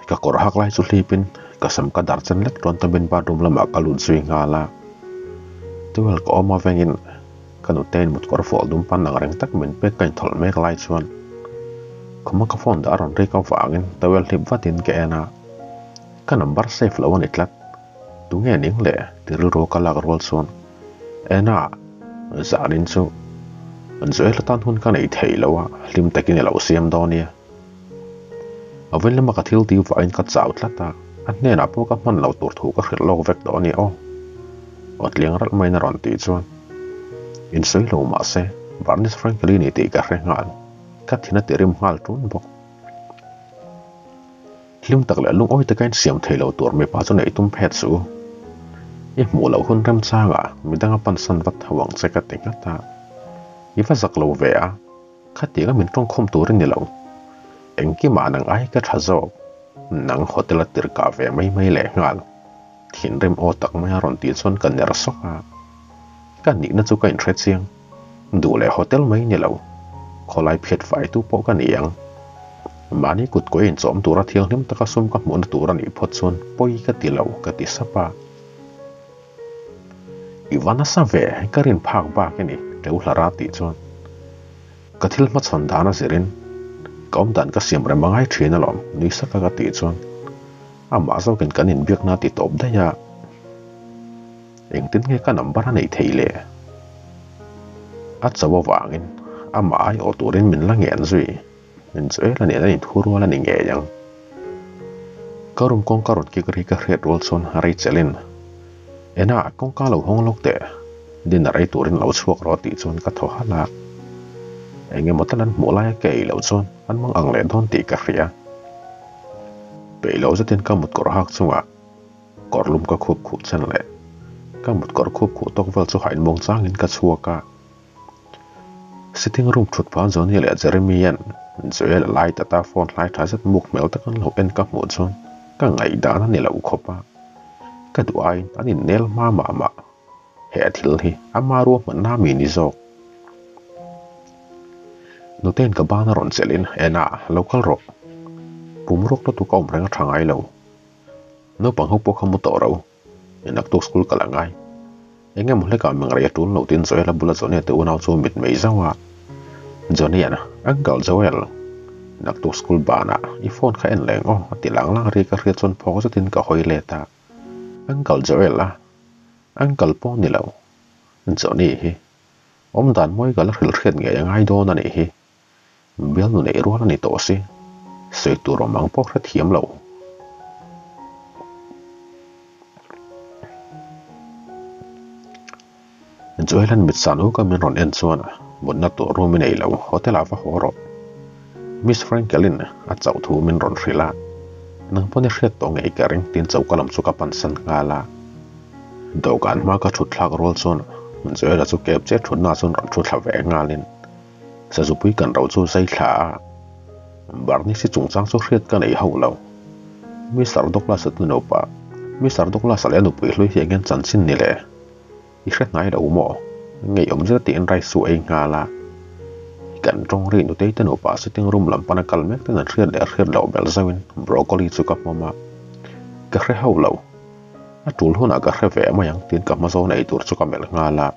Ka kawr hak lai chu hlipin ka sam ka dar chen lek rawn tamin bathroom lamah ka lut zui nghal a. Towel ka awm avengin ka nutein mutkawr fual dum pan ang reng tak min pek ka inthawlh mek lai chuan khuma ka phone dah a rawn rik avangin towel hlip vatin ka en a. Ka number save lo a ni tlat. Tunge ning le ti rilru ka lak rual chuan Ena zanin chu Joel atan hun ka nei thei lo a, hlim takin i lo siam dawn nia. A vawi lama ka thil tih vahin ka chau tlat a, a hnenah pawh ka hman lo tur thu ka hrilh lawk vek tawh a ni aw. Aw tliang ralh maiin a rawn tih chuan insawi lo mah se Bernice Franklin i tih ka hre nghal, ka thin a ti rim nghal ṭun bawk. Hlim tak leh lungawi taka insiam thei lo tur mipa chu neih tum phet suh u. I hmuh loh hun remchangah midang a pansan vat tho ang che ka ti nghat a, i va zak lo ve a. Khatianga min tawngkhawm tur i ni lo. Engkimah nang ai ka tha zawk. Nang hotel a tir kah ve mai mai leh nghal. Thinrim aw tak mai a rawn tih chuan ka ner sawk a. Ka nihna chu ka inhre chiang. Duh leh hotel mai ni lo. Khawlai phiat faitu pawh ka ni ang. Mahni kut kawi inchawm tura thianghlim taka sum ka hmuhna tur a nih phawt chuan pawi ka ti lo ka ti sap a. I va nasa ve, ka rin phak bak i ni, Teu Hlara tih chuan ka thil hmachhawn dan a zirin ka awm dan ka siam rem a ngai thin alawm, nui saka ka tih chuan amah zawkin kan inbiakna a ti tawp daih a, engtin nge ka number a neih theih le? A cho avangin amah aiawh turin min la ngen zui. Min chu ela nen an inthu rual a ni ngei ang. Ka room kawngka rawn kik ri ka hriat rual chuan Rachelin, Ena, kawngka lo hawng lawk teh, dinner ei turin lo chhuak rawh tih chuan ka thaw halh a. Eng emaw tal an hmuh laia ka ei loh chuan an mang ang leh dawn tih ka hria. Peih lo zetin ka mutkawr hak chungah kawr lum ka khup khuh chen leh ka mutkawr khup khuh tawk vel chu hainmawng changin ka chhuak a. Sitting room thut phah Johnny leh Jeremy an Joel a lai tata phone hlai tha zet muk hmel tak an lo en ka hmuh chuan ka ngaihdan a ni lo khawp a, ka duh aiin an innel hma mah mah. He thil hi ama ruahmanna mi ni zawk. Nutein ka ban a rawn chelhin Ena lo kal rawh. Pum ruak lutuk a awm reng a tha ngai lo. Naupang ho pawh kha mu tawh ro. Naktuk school kal a ngai. Eng emaw hlekah meng rei a tul lo tiin Joel a bula Johnny-a te unau chu mit mei zauh a. Johnny-a'n, Uncle Joel, naktuk school banah i phone kha en leng aw a ti lang lang ri ka hriat chuan phawk zetin ka hawi let a. Uncle Joel a, Uncle pawh ni lo. Johnny hi awmdan mawi ka la hrilh hriat ngei a ngai dawn a nih hi. Bialnu neih rual a ni tawh si, sawi tur awm ang pawh hrethiam lo. Joel-a'n mit san uk a min rawn en chuan mutna tur room i nei lo, hotel ah va haw rawh. Miss Frankel-in a chauh thu min rawn hrilh a, nang pawn i hriat tawh ngei ka ring tiin choka lam chu ka pansan nghal a. Dawhkan hma ka thut thlak rual chuan Joel-a chu kep che thutna chuan rawn thu thla ve nghalin Sazupui kan ro chu zai thla a, Barnisi chungchang chu hriat ka nei hauh lo. Mister Douglas-a chu nupa, Mister Douglas-a leh a nupui hlui hi engin chanchin ni le? I hre hnai lo maw? Ngeiawm zet tiin rice chu ei nghal a. Kan tawng ri nutei te nupa sitting room lam pana kal mek ten an hriat leh hriat loh belh zauhin broccoli chu ka hmawm a. Ka hre hauh lo. A tul hunah ka hre ve mai ang tiin ka hma zawn ei tur chu ka melh nghal a.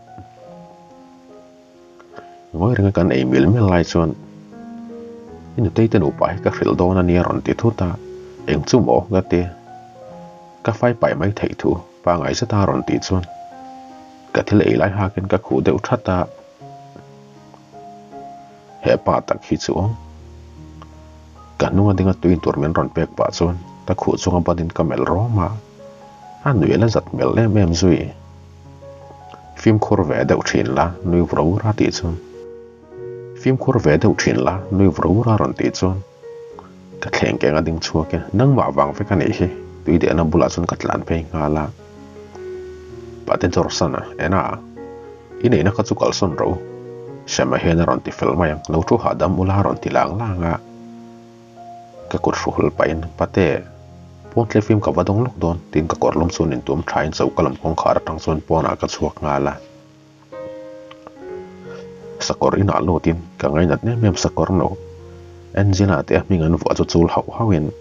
Ngawi renga kan ei mil mil lai chuan i nutei te nupa hi ka hrilh dawn a nia rawn ti thut a, eng chu maw ka ti. Ka fai pai mai theih thu pangai zeta rawn tih chuan ka thil ei lai hakin ka khuh deuh that a, he pa tak hi chu ka hnunga dinga tuin tur min rawn pek pah chuan ka khuh chunga banin ka melh rawm a, a nuih la zat hmel em em zui. Fimkhur ve deuh thin la, nui vur vur a tih chuan. Fimkhur ve deuh thin la, nui vur vur a rawn tih chuan. Ka thleng keng a ding chhuak e, nangmah vang vek a nih hi, tui dehna bulah chuan ka tlan phei nghal a. Pate Jorson a, ena, i neihna kha chu kalsawn rawh u. Sema hian a rawn ti fel mai ang, lo thu hahdam ula a rawn ti lang lang a. Ka kut hruhul pahin, Pate, pawntle fim ka va dawng lawk dawn, tiin ka kawr lum chuan intum thain choka lam kawngkhar atang chuan pawnah ka chhuak nghal a. Sakawr inah lutin ka ngainat em em sakawr no. Angela te a hming an vuah chu chul hauh hauhin.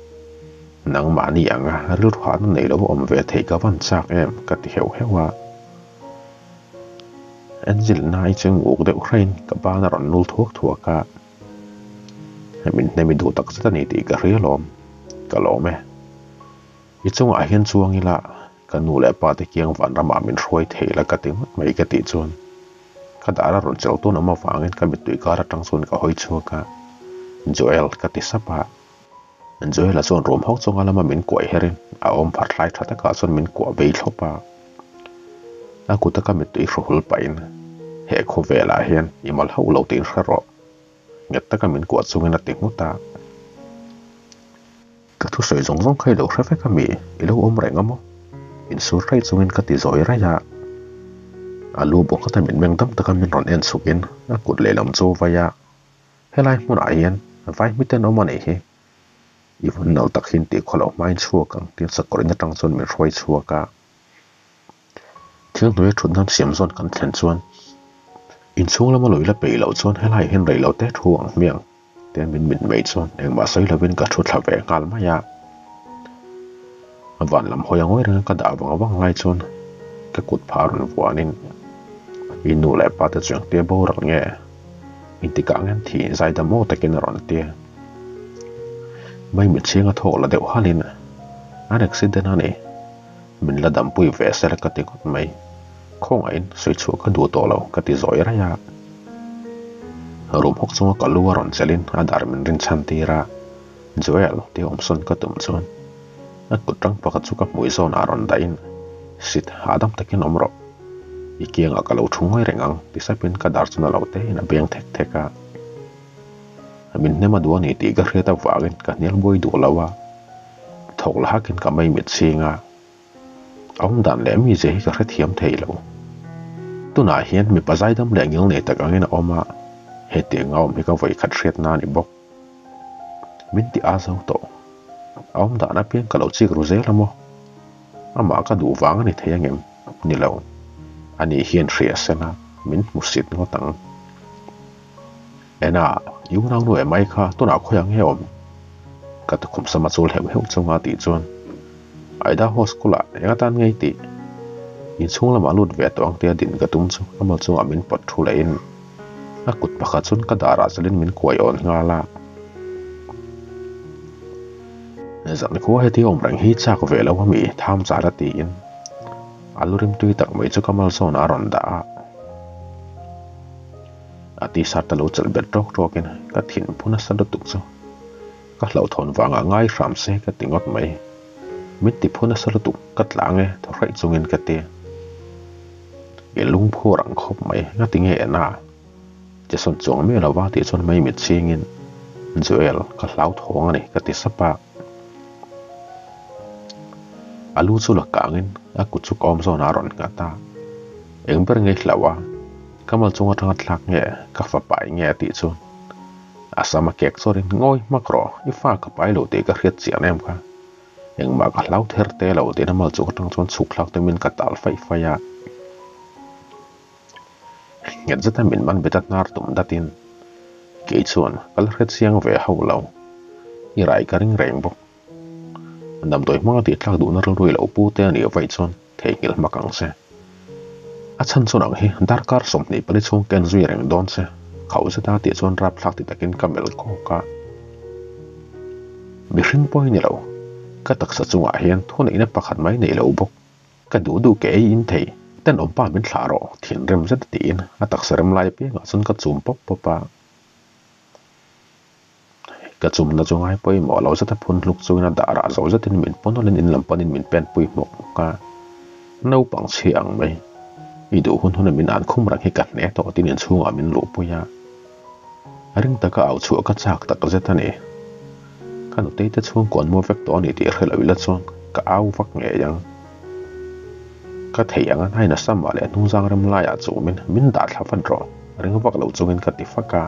Nangmahni anga rilru hahna nei lo awm ve theih ka van chak em ka ti heuh heuh a. Angel nai chu nguk deuh hrain ka ban a rawn nul thuak thuak a. Min hnemi duh tak zet a ni tih ka hria lawm. Ka lawm e. I chungah hian chuang ila ka nu leh pa te kiang vanramah min hruai thei la ka ti ngawt mai ka tih chuan ka dar a rawn chel tun awm avangin ka mittui kar atang chuan ka hawi chhuak a. Joel ka ti sap a. Joel-a chuan rum hawk chunga lama min kuai herin a awm pharh hlai tha takah chuan min kuah bei thlawp a. A kuta ka mittui hruhul pahin he khawvelah hian i mal hauh lo tih hre rawh. Nghet taka min kuah chungin a ti nghut a. Ka thusawi zawng zawng kha i lo hre vek a mi? I lo awm reng a maw? Insur raih chungin ka ti zawi raih a. A lu bawk nghata min meng dam taka min rawn en chhukin a kut lehlam chu vai a. Helai hmunah hian vai hmiten awm a nih hi. I vun nalh tak hian tih khawloh hmain chhuak ang tiin sakawrin atang chuan min hruai chhuak a. Thil hnuaia thut nan siam zawn kan thlen chuan inchhung lama lui la peih loh chuan helai hian rei lo te thu ang hmiang tia min mit mai chuan engmah sawi lovin ka thu thla ve nghal mai a. Van lam hawi a ngawi renga ka dah vang vang lai chuan ka kut phah rawn vuanin i nu leh pa te chu engtia boral nge intikah ngen thi zaidam aw takin a rawn ti a. Mai mitchhiang a thawk la deuh halin an accident a ni. Min la dampui ve sela ka ti ngawt mai. Khawngaihin sawi chhuah ka duh tawh lo ka ti zawi raih a. Rum hawk chunga ka lu a rawn chelhin a dar min rinchhan tir a, Joel tia awmsawn ka tum chuan a kut rang pakhat chu ka hmui zawnah rawn dahin Sit hahdam takin awm rawh. I kiangah ka lo thu ngawi reng ang ti sapin ka dar chu na lo tein a beng thek thek a. Min hnem a duh a ni tih ka hriat avangin ka hnial buai duh lo a. Thawk la hakin ka mai mit chhing a, awm dan leh mi zia hi ka hrethiam thei lo. Tunah hian mipa zaidam leh ngil nei tak angin a awm a, hetiang a awm hi ka vawikhat hriatna a ni bawk. Min ti a zo tawh. A awm dan apiang ka lo chik ru zel a maw? Amah ka duh vang a ni thei angem? Ni lo. Ani hian hria sela min hmusit ngawt ang. Ena, i unau nu em ai kha tunah khawi ang nge awm? Ka tukhum sama chul heuh heuh chunga tih chuan Idaho school-ah eng atan ngei tih inchhung lamah lut ve tawh ang tia din ka tum chu a mal chungah min pawt thu lehin a kut pakhat chuan ka darah chalin min kuai awn nghal a. Zan khua heti awm reng hi chak ve lo ami tham char a tiin a lu rimtui tak mai chu ka mal zawnah a rawn dah a. A t-shirt a lo chelh bet rawk rawkin ka thin phu nasa lutuk chu ka hlauhthawn vangah ngai hram se ka ti ngawt mai. Min ti phu nasa lutuk ka tlang e thaw hraih chungin ka ti. I lungphu rang khawp mai nga ti nge en a? Jason chuang miah lova tih chuan mai mit chingin Joel ka hlauthawng a ni ka ti sap a. A lu chu la kangin a kut chu ka awm zawnah a rawn nghat a. Eng ber nge i hlauh a? Ka mal chung atanga thlak nge ka fa pai nge a tih chuan a sam a kek chawrin ngawi hmak rawh i fa ka pai lo tih ka hriat chian em kha engmah ka hlau ther te lo tiin a mal chung atang chuan chhuk thlak tumin ka tal faih faih a. Nghet zeta min man bet a hnar tum datin kei chuan ka la hre chiang ve hauh lo i rai ka ring reng bawk. Damdawi hmanga tih tlak duhna rilru i lo pu te a nih vaih chuan theihnghilh hmak ang che. A chhan chuan ang hi darkar 24 chhung ken zui reng dawn che. Khauh zeta tih chuan rapthlak ti takin ka melh kawk a. Mihring pawh i ni lo. Ka taksa chungah hian thuneihna pakhat mai nei lo bawk. Ka duh duh ke ei in thei. Tenawmpa min thlah rawh thinrim zet tiin a taksa rem lai apiangah chuan ka chum pawp pawp a. Ka chumna chu ngai pawimawh lo zeta phun hluk chungin a dah rah zo zetin min pawnawlin in lam panin min pen pui hmawk hmawk a. Naupang chhi ang mai. I duh hun huna min an khum reng hi ka hne tawh tin inchhungah min luhpui a. Ring taka au chhuah ka chak tak zet a ni. Ka nutei te chhungkaw an mu vek tawh a ni tih hre lo ila chuan ka au vak ngei ang. Ka theih ang a hnain a sam ah leh hnungzang rem laiah chumin min dah thla vat rawh ring vak lo chungin ka ti fak a.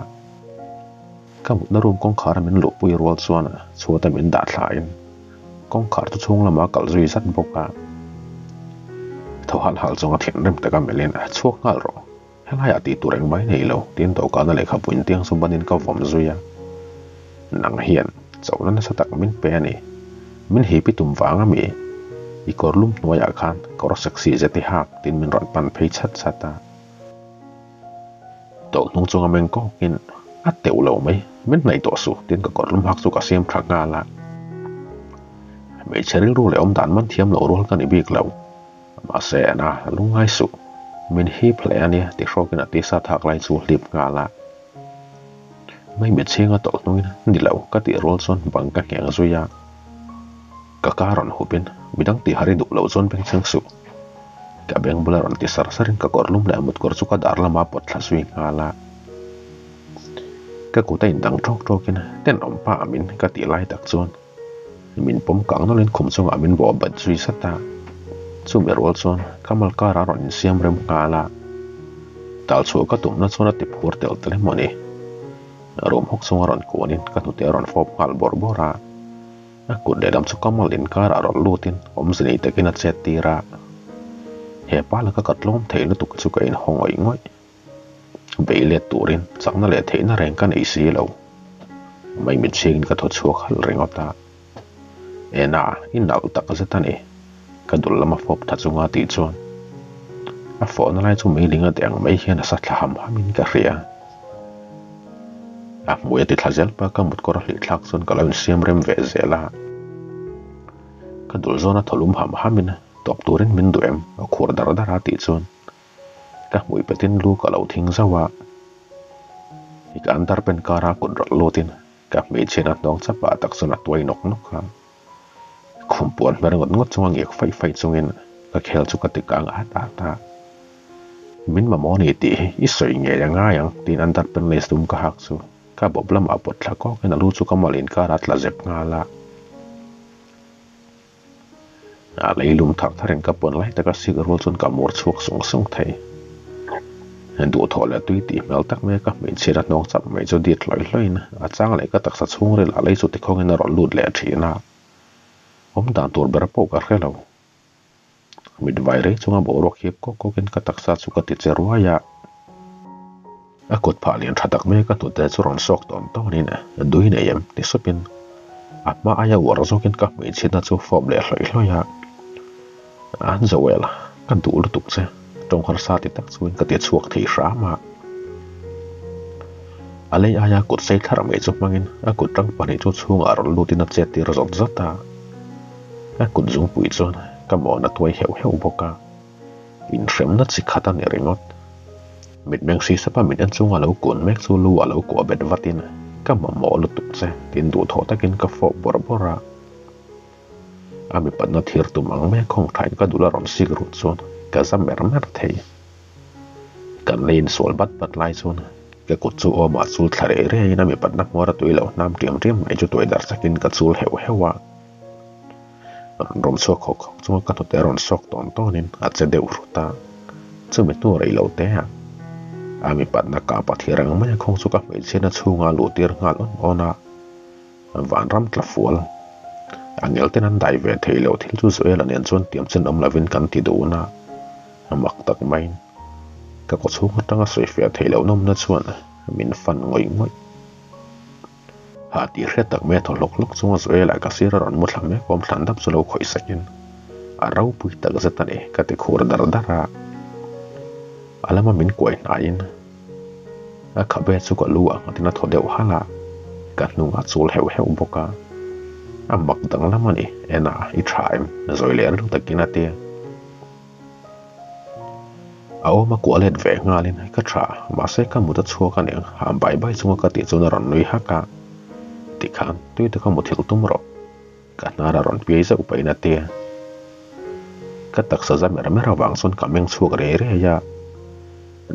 Ka mutna room kawngkhar a min luhpui rual chuan chhuat a min dah thlain kawngkhar chu chhung lamah a kalh zui zat bawk a. Thaw halh halh chunga thinrim taka melhin chhuak nghal rawh, helaiah tih tur engmah i nei lo tiin dawhkana lehkhabu intiang chu banin ka vawm zui a. Nang hian chona nasa tak min pe a ni. Min hip i tum vang ami? I kawrlum hnuaiah khan kawr sexy zet i hak tiin min rawn pan phei chhat chhat a. Tawlh hnung chunga meng kawkin a teuh lo mai, min hnaih tawh suh tiin ka kawrlum hak chu ka siam tha nghal a. Hmeichhe rilru leh awm dan man thiam loh rual ka ni bik lo. Mahse na lungngai suh, min hip hle a nia ti hrawkin a tisa thak lai chu hlip nghal a. Mai mitchhinga tawlh hnungin ni lo ka tih rual chuan bang ka ngheng zui a. Ka ka rawn hupin midang tih har i duh loh chuan bengchheng suh. Ka beng bula rawn ti sar sarin ka kawr lum leh a mutkawr chu ka dar lama pawt thla zui nghal a. Ka kut a indang ṭawk ṭawkin tenawm pa min ka tih lai tak chuan min pawm kang nawlhin khum chungah min bawh bat zui zat a. Chumi rual chuan ka mal karah rawn insiam rem nghal a. Tal chhuah ka tumna chuan a ti phur tel tel emaw ni. Room hawk chunga rawn kuanin ka hnute a rawn fawp nghal bawrh bawrh a. A kut lehlam chu ka mal inkarah rawn lutin awmze nei takin a chet tir a. He pa laka ka tlawm theih lutuk chu ka inhaw ngawih ngawih. Bei let turin chakna leh theihna reng ka nei si lo. Mai mitchhingin ka thaw chhuak halh ringawt a. Ena, i nalh tak zet a ni. Ka dul lama fawp tha chunga tih chuan a fawhna lai chu meiling a deng mai hian a sa thla ham hamin ka hria. A hmui a ti thla zel pa ka mutkawr a hlih thlak chuan ka lo insiam rem ve zel a. Ka dul zawn a thaw lum ham hamin tawp turin min duh em a khur dar dar a tih chuan ka hmui petin lu ka lo thing zauh a. I ka underpant kara kut rawlh lutin ka hmeichhian a hnawng chapah tak chuan a tuai nawk nawk a. Khum puan hmer ngawt ngawt chunga ngiak faih faih chungin ka khel chu ka ti kang at at a. Min mamawh ni tih hi i sawi ngei a ngai ang tiin underpant lace dum ka hak chu ka bawp lamah pawt thla kawkin a lu chu ka mal inkar a tla zep nghal a. A lei lum thar tharin ka pawn lai taka sik rual chuan ka mur chhuak sung sung thei. Duhthawh leh tui tih hmel tak mai ka hmeichhiat a hnawng chap mai chu dit hlawih hlawhin a chang leh ka taksa chhungril a lei chu tikhawngin a rawn lut leh thin a. Awm dan tur ber pawh ka hre lo. Mit vai rei chunga boruak hip kawk kawkin ka taksa chu ka ti che ruai a. A kut phah lian tha tak mai ka hnute chu rawn sawk tawn tawnin dui nei em ti supin a hma aia uar zawkin ka hmeichhiatna chu fawp leh hlawih hlawih a. An Joel, ka duh lutuk che, tawng harsa ti tak chuin ka ti chhuak thei hram a. A lei aia kut sei thlar mai chu hmangin a kut rang pahnih chu chhungah rawn lutin a chet tir zawt zawt a. A kut zungpui chuan ka mawn a tuai heuh heuh bawk a. Inhremna chi khat a ni ringawt. Mitmeng hri sapa mit en chunga lo kun mek chu lu a lo kuah bet vatin ka mamawh lutuk che tiin duhthawh takin ka fawp bawrh bawrh a. A mipatna thir tum ang mai a khawng thain ka dul a rawn sik rut chuan ka za mer mer thei. Kan lei insual bat bat lai chuan ka kut chu awmah chul thla rei reiin a mipatna hmuar a tui lo hnam tiam tiam mai chu tuai dar chakin ka chul heuh heuh a. Rawn rawm chhuak hawk hawk chunga ka hnute a rawn sawk tawn tawnin a che deuh hrut a, chumi hnu rei lo te a a mipatna kah pathir ang mai a khawng chu ka hmeichhiatna chhunga a luh tir nghal awn awn a, vanram tla fual a ngel ten an dai ve thei lo thil chu Joel-a nen chuan tiam chen awm lovin kan ti dun a, mak tak maiin ka kawchhung atanga sawifiah theih loh nawmna chuan min fan ngawih ngawih. Ha tih hriat tak mai a thaw hlawk hlawk chunga Joel-a ka sir a rawn mu thla mek awm thlan dap chu lo khawih sakin a ropui tak zet a ni ka ti khur dar dar a. A lama min kuai hnaiin a khabe chu ka lu ah nghatin a thaw deuh halh a, ka hnungah chul heuh heuh bawk a. A mak danglam a ni, Ena i tha em? Zawi leh ril takin a ti. A awm a kuah let ve nghalin ka tha mahse ka mut a chhuak a nia hah bai bai chunga ka tih chuan a rawn nui hak a tikhan tui te ka muthilh tum rawh ka hnar a rawn piai zeuh pahin a tia ka taksa za mer mer avang chuan ka meng chhuak rei rei a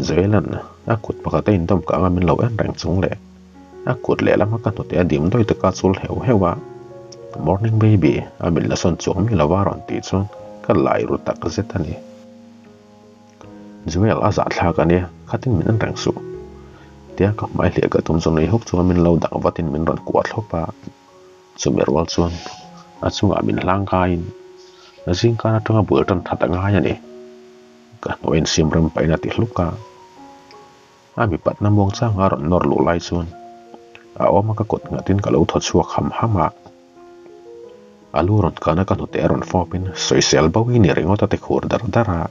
Joel-a'n a kut pakhat a indawm kang a min lo en reng chung leh a kut lehlam a ka hnute a dim dawi taka chul heuh heuh a, Morning baby, a min la sawn chuang mi lova rawn tih chuan ka lai ru tak zet a ni. Joel a zahthlak a nia, khatin min en reng suh. Tia ka hmai hliah ka tum chu nui huk chunga min lo dang vatin min rawn kuah thlawp a, chumi rual chuan a chungah min hlang kaiin zingkar atanga bul tan that a ngai a ni. Ka hnuai insiam rem pahin a ti hluk a. A mipatna muang changa a rawn nawr luh lai chuan a awm a ka kut nghatin ka lo thaw chhuak ham ham a. A lu rawn kana ka hnute a rawn fawpin sawisel bo hi ni ringawt a ti khur dar dar a.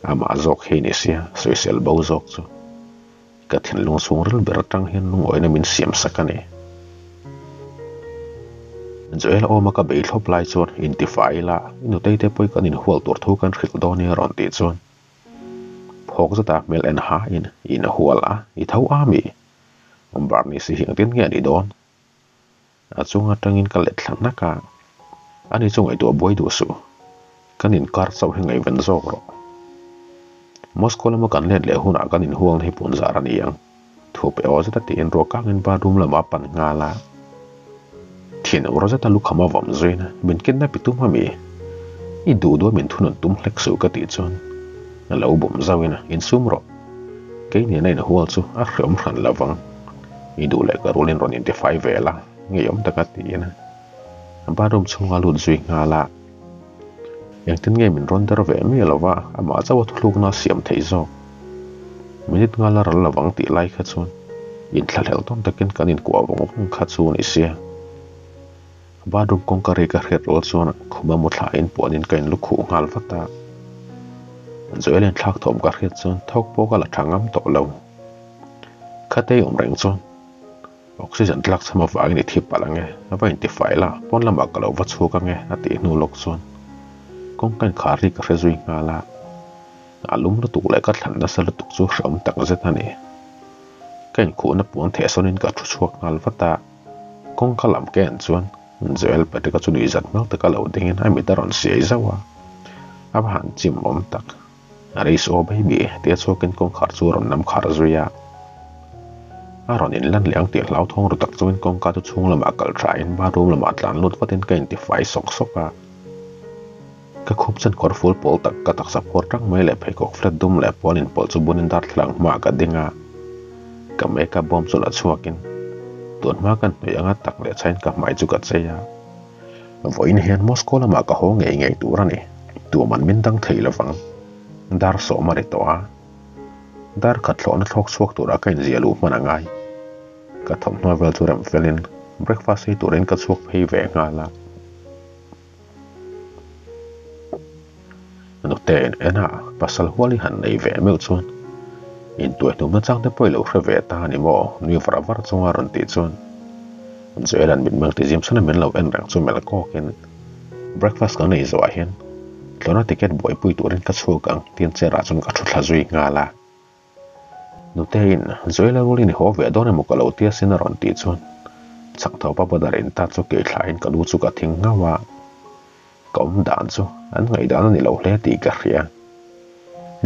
Amah zawk hi ni sia sawisel bo zawk chu. Ka thinlung chhungril ber atang hian lungawina min siam sak a ni. Joel awma ka bei thlawp lai chuan intifai ila i nutei te pawh kan inhual tur thu kan hrilh dawn nia rawn tih chuan phawk zeta hmel en hain i inhual a, i tho a mi? Barney si hi engtin nge a nih dawn? A chung atangin ka let thla hnak a, ani chu ngaihtuah buai duh suh, kan inkar chauh hi ngaihven zawk rawh. Moscow lama kan let leh hunah kan inhualna hi pun zar a ni ang, thu pe aw zeta tiin ruakangin bathroom lamah a pan nghal a. Thin ur zeta lukham a vawm zuiin min kidnap i tum a mi? I duh duh a min thunun tum hlek suh ka tih chuan a lo bum zauhin insum rawh, kei nena inhual chu a hreawm hran lo vang. I duh leh ka rulin rawn intifai ve la, ngeiawm taka tiin bathroom chhunga lut zui nghal a. Engtin nge min rawn der ve miah lo va, amah chauh a thuthlukna a siam theih zawk. Minute nghal a ral lovang tih lai kha chuan inthlahlel tawn takin kan inkuah vawng vawng kha chu a ni sia. Bathroom kawngka ri ka hriat rual chuan khuma mu thlain puanin ka inlukhuh nghal vat a. Joel-in thlak thawm ka hriat chuan thawk pawh ka la tha ngam tawh lo. Khatei awm reng chuan oxygen tlak chham avangin i thi palh ange, a va intifai la, pawn lamah ka lo va chhuk ange a tih hnu lawk chuan kawngka inkhar ri ka hre zui nghal a. A lum lutuk leh ka thlan nasa lutuk chu hrehawm tak zet a ni. Ka inkhuhna puan theh sawnin ka thu chhuak nghal vat a, kawngka lam ka en chuan Joel Patrick-a chu nuihzat hmel taka lo dingin a mit a rawn siai zauh a, a va han chim awm tak. Race aw baby tia chhuakin kawngkhar chu a rawn nam khar zui a. A rawn inlan leh ang tih hlauthawng ru tak chungin kawngka chu chhung lamah kal thain bathroom lamah tlan lut vatin ka intifai sawk sawk a. Ka khup chuan kawr ful pawl tak ka taksa phuar tang mai leh pheikhawk flat dum leh puan inpawlh chu bunin darthlalang hmaah ka ding a. Ka makeup bawm chu la chhuakin tun hma kan hnawih anga tak leh chhain ka hmai chu ka chei a. Vawiin hian Moscow lamah ka haw ngei ngei tur a ni. Tuman min dang thei lovang. Dar sawm a ri tawh a. Dar khat thlawhna thlawk chhuak turah ka inziah luh hman a ngai. Ka thawmhnaw vel chu rem felin breakfast ei turin ka chhuak phei ve nghal a. Nute in en a, pasal hual i han nei ve meuh chuan intuaihnumna chang te pawh i lo hre ve ta a ni maw? Nui var var chunga rawn tih chuan Joel-a'n mitmeng ti zim chhan a min lo en reng chu melh kawkin breakfast kan ei zawhah hian tlawhna ticket buaipui turin ka chhuak ang tiin chair ah chuan ka thu thla zui nghal a. Nuteiin Joel-a rualin i haw ve dawn emaw ka lo tia sin a rawn tih chuan chak tho pa badar in ta chu kei thlain ka lu chu ka thing ngauh a, ka awm dan chu an ngaihdan a ni lo hle tih ka hria.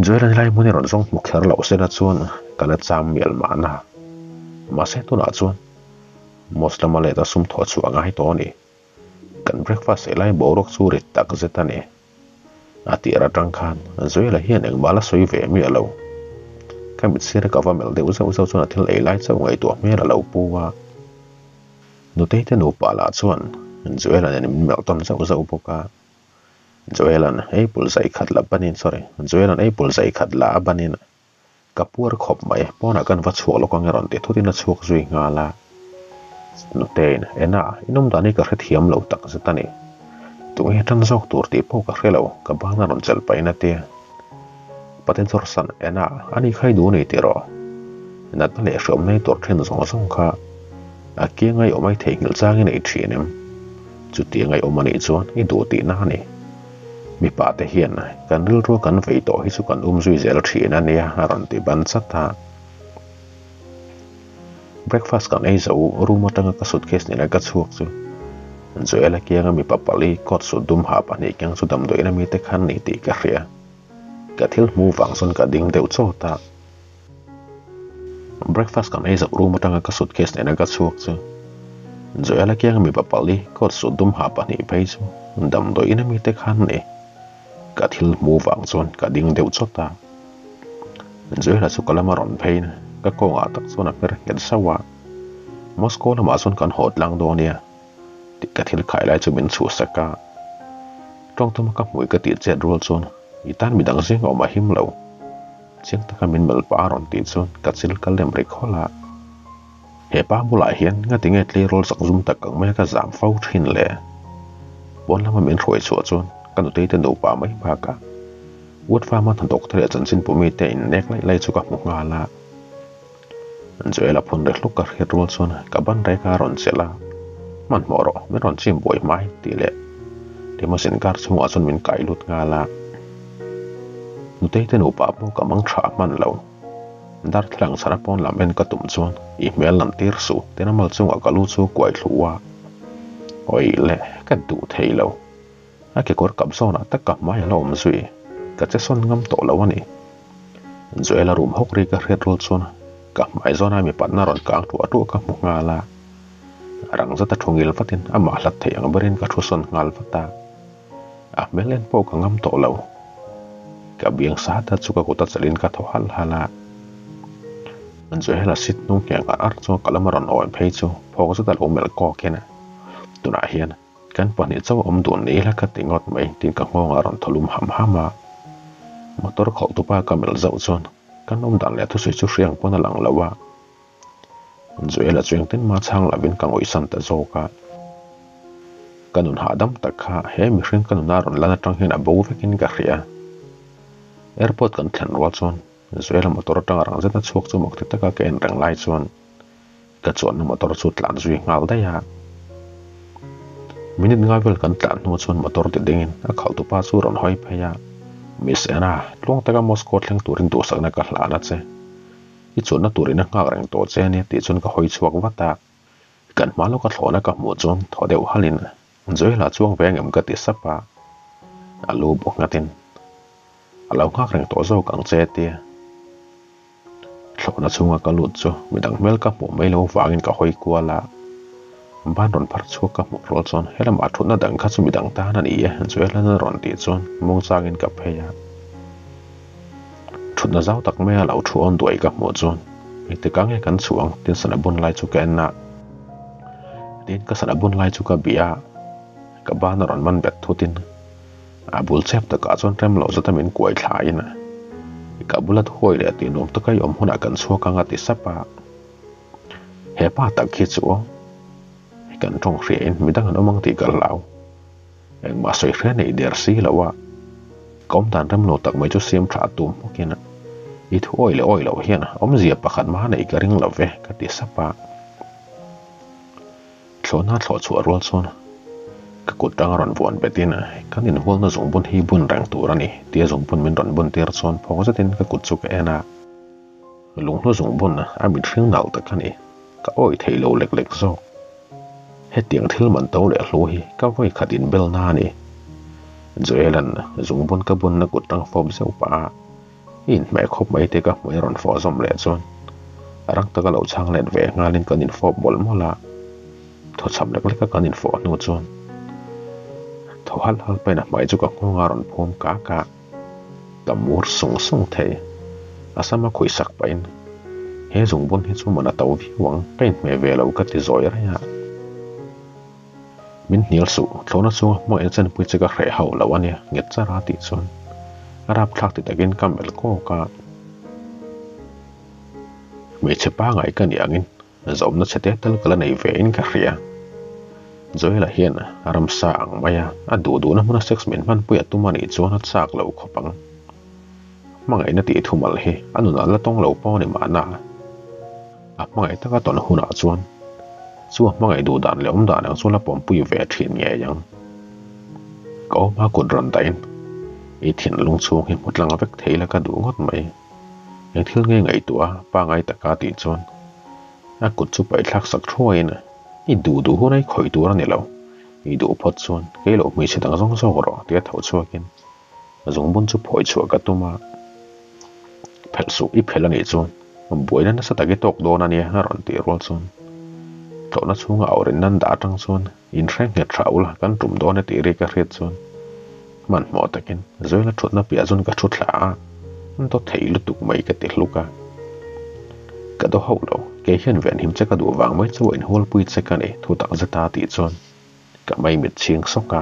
Joel-a nilai hmun i rawn zawng hmu kher loh sela chuan ka la cham mial mahna. Mahse tunah chuan Moslama let a sum thawh chhuah a ngai tawh a ni. Kan breakfast ei lai boruak chu rit tak zet a ni. A tir atang khan Joel-a hian engmah la sawi ve miah lo. Ka mit sir a ka va melh deuh zauh zauh chuan a thil ei lai chauh ngaihtuah hmel a lo pu a. Nutei te nupa lah chuan Joel-a nen min melh tawn zauh zauh bawk a. Joel-a'n apple zai khat la banin sorry Joel-a'n apple zai khat la a banin Ka puar khawp mai, pawnah kan va chhuak lawk ange rawn ti thutin a chhuak zui nghal a. Nutein, Ena, in awm dan hi ka hrethiam lo tak zet a ni. Tunge tan zawk tur tih pawh ka hre lo, ka bana rawn chelh pahin a ti. Pate Jorsan, Ena, ani kha i duh ni tiraw? Natna leh hreawm nei tur then zawng zawng kha a kianga i awm ai theihnghilh changin ei thin em? Chutianga i awm anih chuan i duh tihna a ni. Mipa te hian kan rilrua kan vei tawh hi chu kan um zui zel thin a nia a rawn ti ban chat a. Breakfast kan ei zo room atanga ka suitcase nena ka chhuak chu Joel-a kianga mipa pali coat suit dum ha pahnih keng chu damdawiin ami te khan ni tih ka hria. Ka thil hmu vang chuan ka ding deuh chawt a. Breakfast kan ei zauh room atanga ka suitcase nena ka chhuak chu Joel-a kianga mipa pali coat suit dum ha pahnih phei chu damdawiin ami te khan ni. Ka thil hmu vang chuan ka ding deuh chawt a. Joel-a chu ka lama rawn pheiin ka kawngah tak chuan a hmer nghet sauh a. Moscow lamah chuan kan haw tlang dawn nia tih ka thil khai lai chu min chhuhsak a. Tawngtuma ka hmui ka tih chet rual chuan i tan midang zing a awm a him lo. Chiang taka min melh pah a rawn tih chuan ka chil ka lem ri khawlh a. He pa bulah hian ngati nge tleirawl zak zum tak ang mai a ka zam fo thin le? Pawn lama min hruai chhuah chuan ka nutei te nupa mai bakah Wood Farm-a hnathawk te leh chanchin pumi te innek laih laih chu ka hmu nghal a. Joel-a phun ri hluk ka hriat rual chuan ka ban rek a rawn chelh a, Hmanhmawh rawh, min rawn chim buai hmai tih leh limousine car chhungah chuan min kai lut nghal a. Nutei te nupa pawh ka mang tha hman lo. Darthlalang chhana pawn lam en ka tum chuan i hmel lan tir suh tiin a mal chungah ka lu chu kuai thlu a. Awi le, ka duh thei lo. A kekawr kap zawnah tak ka hmai a la awm zui, ka che sawn ngam tawh lo a ni. Joel-a rum hawk ri ka hriat rual chuan ka hmai zawnah mi patna rawn kang tuah tuah ka hmu nghal a. Rang zata thu ngil vatin amah hlat theih ang berin ka thu sawn nghal vat a. A hmel en pawh ka ngam tawh lo. Ka biang sa ta chu ka kut a chelhin ka thaw halh halh a. Joel-a sit hnung ngheng ar ar chuan ka lama rawn awi phei chu phawk zeta lo melh kawkin tunah hian Kan pahnih chauh awm dun ni ila ka ti ngawt mai tiin ka nghawngah a rawn thaw lum ham ham a. Motor khawlh tupa ka melh zauh chuan kan awm dan leh thusawi chu hriang pawn a lang lo a. Joel-a chu engtin mah chhang lovin ka ngawihsan ta zawk a. Ka nun hahdam tak kha he mihring ka nuna rawn lan atang hian a bo vekin ka hria. Airport kan thlen rual chuan Joel-a motor atanga rang zeta chhuak chu mak ti taka ka en reng lai chuan Ka chuanna motor chu tlan zui nghal daih a. Minute nga vel kan tlan hnu chuan motor ti dingin a khalhtupa chu rawn hawi phei a, Miss Anna, tluang taka Moscow thleng turin duhsakna ka hlan a che. I chuanna turin a nghak reng tawh che ania tih chuan ka hawi chhuak vat a. Kan hma lawka thlawhna ka hmuh chuan thaw deuh halin Joel-a chuang ve angem ka ti sap a. A lu bu nghatin a lo nghak reng tawh zawk ang che tia. Thlawhna chhunga ka lut chu midang hmel ka hmuh mai lo vangin ka hawi kual a, ban rawn phar chhuak ka hmuh rual chuan helamah thutna dang kha chu midang tan a ni e Joel-a na rawn tih chuan mung changin ka phei a. Thutna zau tak maia lo thu awn duai ka hmuh chuan engtikah nge kan chhuah ang tin sana bun lai chu ka en a, tin ka sana bun lai chu ka bih a, ka ban a rawn man bet thutin A bul chep takah chuan rem loh zata min kuai thlain ka bula thuawi leh tih nuam taka i awm hunah kan chhuak ang a ti sap a. He pa tak khi chu aw, kan tawng hriain midang an awm ang tih ka hlau. Engmah sawi hria nei der si lo a, ka awm dan rem lo tak mai chu siam tha tum hmukin i thuawi leh awi loh hian awmzia pakhat mah neih ka ring lo ve ka ti sap a. Thlawhna thlawh chhuah rual chuan ka kut tang a rawn vuan betin kan inhualna zungbun hi bun reng tur a ni tia zungbun min rawn bun tir chuan phawk zetin ka kut chu ka en a. Lunghlu zungbun a mit hring nalh tak a ni, ka awih theih lo lek lek zawk. Hetiang thil man to leh hlu hi ka vawi khat inbelna a ni. Joel-a'n zungbun ka bunna kut tang fawp zeuh pah a, I inhmeh khawp mai te ka hmui a rawn fawh zawm leh chuan rang taka lo chhang let ve nghalin kan infawp mawlh mawlh a, thawchham lek leka kan infawh hnu chuan thaw halh halh pahin a hmai chu ka nghawng a rawn phum kak a, ka mur sung sung thei. A sama khuih sak pahin he zungbun hi chu man a to viau ang, ka inhmeh ve lo ka ti zawi raih a. Min hnial suh, thlawhna chunga hmangaihna chenpui che ka hreh hauh lo a nia, nghet char a tih chuan a rapthlak ti takin ka melh kawk a. Hmeichhe pangai ka nih angin zawmna chhe te tal ka la nei ve in ka hria. Joel-a hian ramsa ang mai a, a duh duhna hmuna sex min hmanpui a tum a nih chuan a chak lo khawp ang. Hmangaihna tih thumal hi a nunah la tawng lo pawh a ni mahna. A hmangaih taka tawn hunah chuan chu a hmangaih duh dan leh awm dan ang chu la pawmpui ve thin ngei ang. Ka awma kut rawn dahin i thinlung chhung hi hmu tlang vek thei la ka duh ngawt mai. Eng thil nge ngaihtuah a pangai taka tih chuan a kut chu paihthlak sak thuaiin i duh duh hun a i khawih tur a ni lo. I duh phawt chuan kei lo hmeichhe dang zawng zawk rawh tia tho chhuakin Zungbun chu phawi chhuah ka tum a, phelh suh i phelh a nih chuan buaina nasa tak i tawk dawn a nia a rawn tih rual chuan tlawhna chhunga auh rin nan dah atang chuan inhreng nghet hra ula kan tum dawn e tih ri ka hriat chuan hmanhmawh takin Joel-a thutna piah chuan ka thu thla a, an daw thei lutuk mai ka ti hluk a. Ka daw hauh lo, kei hian venhim che ka duh vang mai chu a inhualpui che ka ni thu tak zeta tih chuan ka maimit chhing sawk a.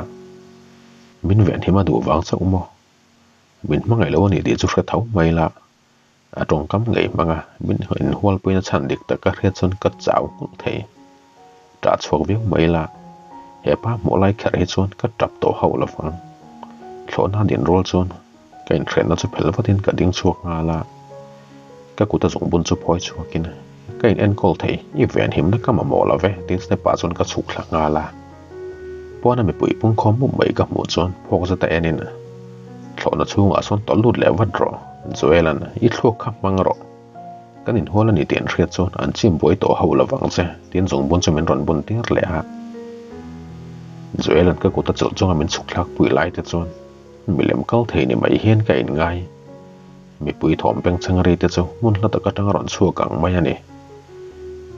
Min venhim a duh vang chauh maw? Min hmangaih lo a ni tih chu hre tho mai la. A tawngkam ngei hmang a, min inhualpuina chhan dik tak ka hriat chuan ka chau nghulh thei. Ṭah chhuak viau mai la. Hepa hmuh lai kher hi chuan ka tap tawh hauh lovang. Thlawhna din rual chuan ka inhrenna chu phel vatin ka ding chhuak nghal a. Ka kut a zungbun chu phawi chhuakin ka in enkawl thei i venhimna ka mamawh lo ve tiin step ah chuan ka chhuk thla nghal a. Pawn a mipui pungkhawm mup mai ka hmuh chuan phawk zet a enin thlawhna chhungah sawn tawlh lut leh vat rawh Joel-a'n i thluak kha hmang rawh. Kan inhual a ni tih an hriat chuan an chim buai tawh hauh lovang che tiin zungbun chu min rawn bun tir leh a. Joel-a'n ka kut a chawlh chunga min chhuk thlak pui lai te chuan milem kal thei ni mai hian ka inngai. Mipui thawm bengchheng ri te chu hmun hla tak atanga rawn chhuak ang mai a ni.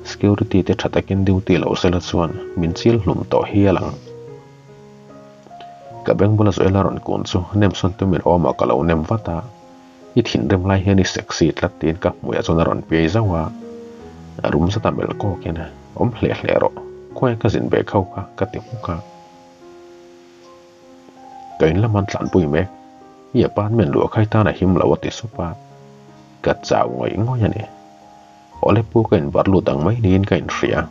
Security te tha takin duty lo sela chuan min chil hlum tawh hial ang. Ka beng bula Joel-a rawn kun chu nem sawn tumin awmah ka lo nem vat a. I thinrim lai hian i sexy tlat tiin ka hmuiah chuan a rawn piai zauh a, a rum zat a melh kawkin awm hle hle rawh, khawnge ka zin ve kho kha ka ti hmuk a. Ka in lam an tlanpui mek, i apartment luah khai tan a him lo a ti sup a, ka chau ngawih ngawih a ni. Awle pu ka invar lut ang mai niin ka inhria.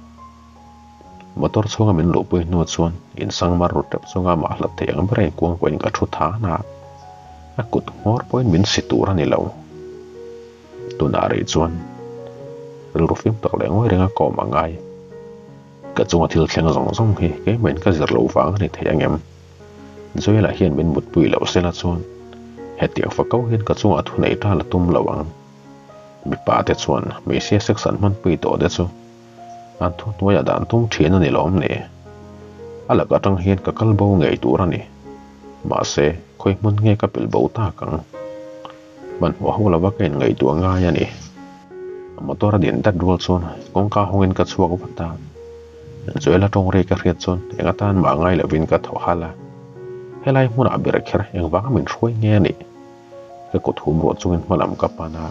Motor chhunga min luhpui hnu chuan insangmar ru tep chunga mah hlat thei ang ber a inkuang pawhin ka thu than a, a kut nghawr pawhin min si tur a ni lo. Tunah rih chuan rilru fim tak leh ngawi renga kawm a ngai. Ka chunga thil thleng zawng zawng hi keimah in ka zir loh vang a ni thei ang em? Joel-a hian min mutpui loh sela chuan hetiang fakau hian ka chungah thunei ta la tum lo ang. Mipa te chuan hmeichhia sex an hmanpui tawh te chu an thuhnuaiah dan tum thin a ni lawm ni? A lak atang hian ka kal bo ngei tur a ni. Mahse, khawi hmun nge ka pilh bo tak ang? Hmanhmawh ho lova ka inngaihtuah ngai a ni. Motor a din dat rual chuan kawngka hawngin ka chhuak vat a. Joel-a tawng rei ka hriat chuan eng atan mah ngai lovin ka thaw halh a. Helai hmunah ber kher engvanga min hruai nge a nih? Ka kut hum ruah chungin hmalam ka pan a,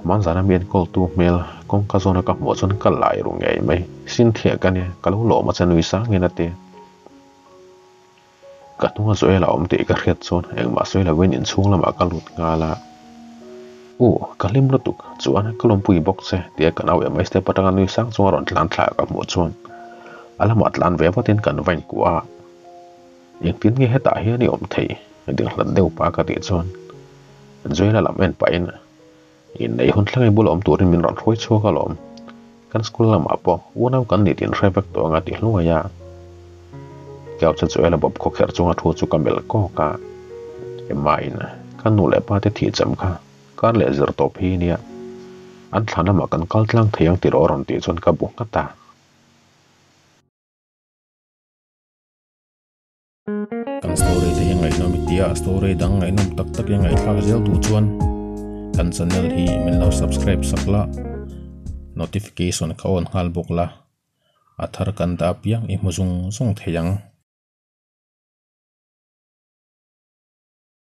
Hmanzana mi enkawltu hmel kawngka zawna ka hmuh chuan ka lai ru ngei mai. Cynthia ka nia, ka lo lawm a che nui sangin a ti. Ka hnunga Joel a awm tih ka hriat chuan engmah sawi lovin inchhung lamah ka lut nghal a. U, ka hlim lutuk, chuan ka lawmpui bawk che tia ka nau emai step atanga nui sang chunga rawn tlan thla ka hmuh chuan a lamah tlan ve vatin kan va inkuah a. Engtin nge hetah hian i awm thei? Ding hlat deuh pa ka tih chuan Joel-a lam en pahin Innei hun thleng i bula awm turin min rawn hruai chhuak alawm. Kan school lamah pawh unau kan ni tih inhre vek tawh anga ti hluai a. Couch a Joel-a bawp khawkherh chunga thu chu ka melh kawk a. Emma-in ka nu leh pa te thih cham kha kar leh zir tawp hi nia. An thlan lamah kan kal tlang thei ang tiraw a rawn tih chuan ka bu nghat a. Kan story te hi ngaihnawm i tia story dang ngaihnawm tak tak i ngaihthlak zel duh chuan kan channel hi min lo subscribe sak la notification kha on nghal bawk la a thar kan dah apiang i hmu zung zung thei ang.